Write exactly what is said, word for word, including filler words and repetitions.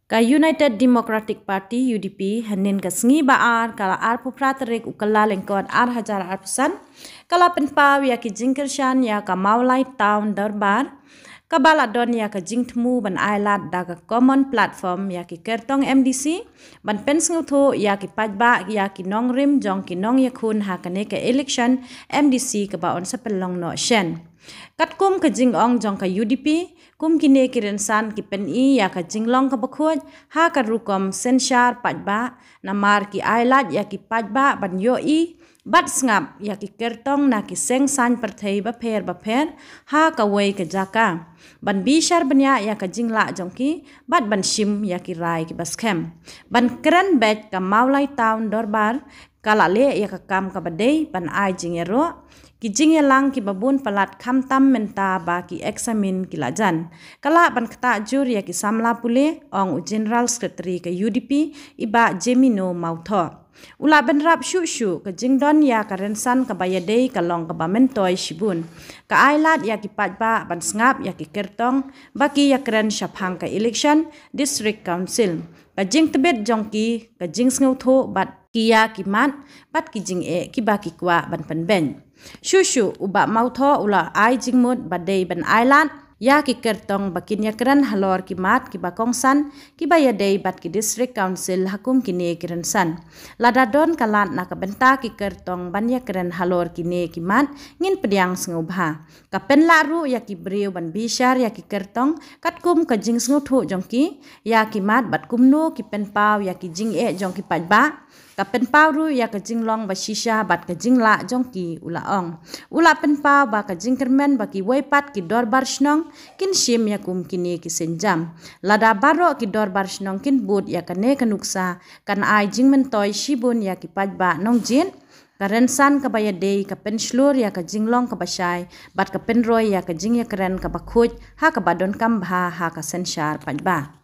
Ka United Democratic Party, U D P, hynnin ka sngi ba ar, ka la arphew phra tarik u Kyllalyngkot ar hajar arphew san, ka la pynpaw ïa ki jingkyrshan ïa ka Mawlai Town Dorbar, kaba la don ïa ka jingthmu ban ailad da ka common platform ïa ki kyrtong M D C, ban pynsngewthuh ïa ki paidbah ïa ki nongrim jong ki nongïakhun ha kane ka election M D C kaba yn sa pynlong noh shen. Katkum ka jingong jong ka U D P, kum kine ki rynsan ki pyni ïa ka jinglong kaba khuid ha ka rukom synshar paidbah, namar ki ailad ïa ki paidbah ban ïohi bad sngap ïa ki kyrtong na ki seng saiñ pyrthei bapher bapher ha kawei ka jaka, ban bishar bniah ïa ka jinglah jong ki bad ban shim ïa ki rai kiba skhem. Ban kren beit, ka Mawlai Town Dorbar ka la leh ïa ka kam kaba dei ban ai jingïaroh ki jingïalang kiba bun palat, khamtam mynta ba ki eksamin ki la jan. Ka lah ban ktah jur ïa ki samla pule, ong u General Secretary ka U D P, i Bah Jemino Mawthoh. U la bynrap shuh shuh, ka jingdon ïa ka rynsan kaba ïadei ka long kaba myntoi shibun. Ka ailad ïa ki paidbah ban sngap ïa ki kyrtong ba ki ïakren shaphang ka election District Council, ka jingtbit jong ki, ka jingsngewthuh bad ki ïa ki mat bad ki jingeh kiba ki kwah ban pynbeiñ. Shuh shuh, u Bah Mawthoh u la ai jingmut ba dei ban ailad ïa ki kyrtong ba kin ïakren halor ki mat kiba kongsan kiba ïadei bad ki District Council ha kum kine ki rynsan. Lada don ka lad na ka bynta ki kyrtong ban ïakren halor kine ki mat, ngin pdiang sngewbha. Ka pynlah ruh ïa ki briew ban bishar ïa ki kyrtong katkum ka jingsngewthuh jong ki ïa ki mat bad kumno ki pynpaw ïa ki jingeh jong ki paidbah. Ka pynpaw ruh ïa ka jinglong ba shisha bad ka jinglah jong ki, u la ong. U la pynpaw ba ka jingkyrmen ba kiwei pat ki dorbar shnong kin shim ïa kum kine ki sienjam. Lada baroh ki dorbar shnong kin bud ïa kane ka nuksa, kan ai jingmyntoi shibun ïa ki paidbah nongjied. Ka rynsan kaba ïadei ka pynshlur ïa ka jinglong kaba shai bad ka pynroi ïa ka jingïakren kaba khuid ha kaba donkam bha ha ka synshar paidbah.